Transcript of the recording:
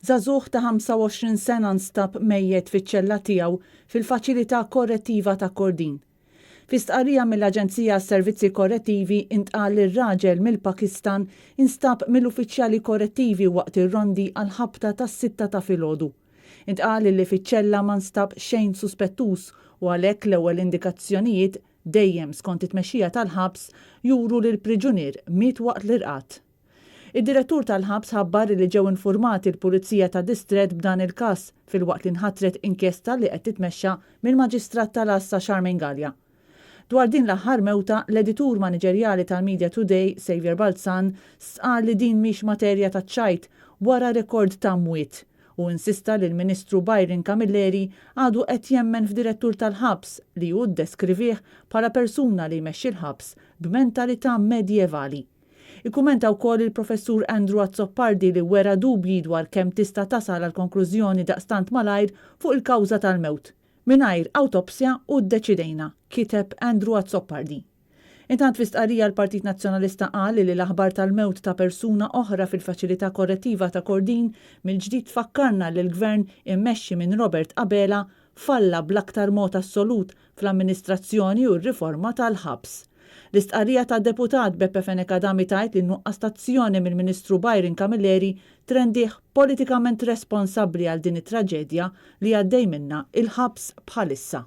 Żagħżugħ ta' 25 sena nstab mejjet fiċ-ċella tiegħu fil-Faċilità Korrettiva ta' Kordin. Fi stqarrija mill-Aġenzija għas-Servizzi Korrettivi intqal li r-raġel mill-Pakistan instab mill-uffiċjali korrettivi waqt ir-rondi għall-ħabta tas-sitta ta' filgħodu. Intqal li fiċ-ċella ma nstab xejn suspettuż u għalhekk l-ewwel indikazzjonijiet, dejjem skont it-tmexxija tal-ħabs, juru li l-priġunier miet waqt l-irqad. Id-Direttur tal-ħabs ħabbar li ġew infurmati l-Pulizija tad-Distrett b'dan il-każ filwaqt li nħatret inkjesta li qed titmexxa mill-Maġistrat tal-Għassa Charmaine Galea. Dwar din l-aħħar mewta, l-Editur Maniġerjali tal-Media Today, Saviour Balzan, stqarr li din mhix materja taċ-ċajt wara rekord ta' mwiet u insista li l-Ministru Byron Camilleri għadu qed jemmen f'Direttur tal-Ħabs li hu ddeskrivih bħala persuna li jmexxi l-ħabs b'mentalità medjevali. Ikkummenta wkoll il-Professur Andrew Azzopardi li wera dubji dwar kemm tista' tasal għal konklużjoni daqstant malajr fuq il-kawża tal-mewt. Mingħajr awtopsja u ddeċidejna, kiteb Andrew Azzopardi. Intant fi stqarrija l-Partit Nazzjonalista qal li l-aħbar tal-mewt ta' persuna oħra fil-Faċilità Korrettiva ta' Kordin mill-ġdid tfakkarna li l-Gvern immexxi minn Robert Abela falla bl-aktar mod assolut fl-amministrazzjoni u r-riforma tal-ħabs. L-istqarrija tad-Deputat Beppe Fenech Adami tgħid li n-nuqqas t'azzjoni mill-Ministru Byron Camilleri trendih politikament responsabbli għal din it-traġedja li għaddej minnha il-ħabs bħalissa.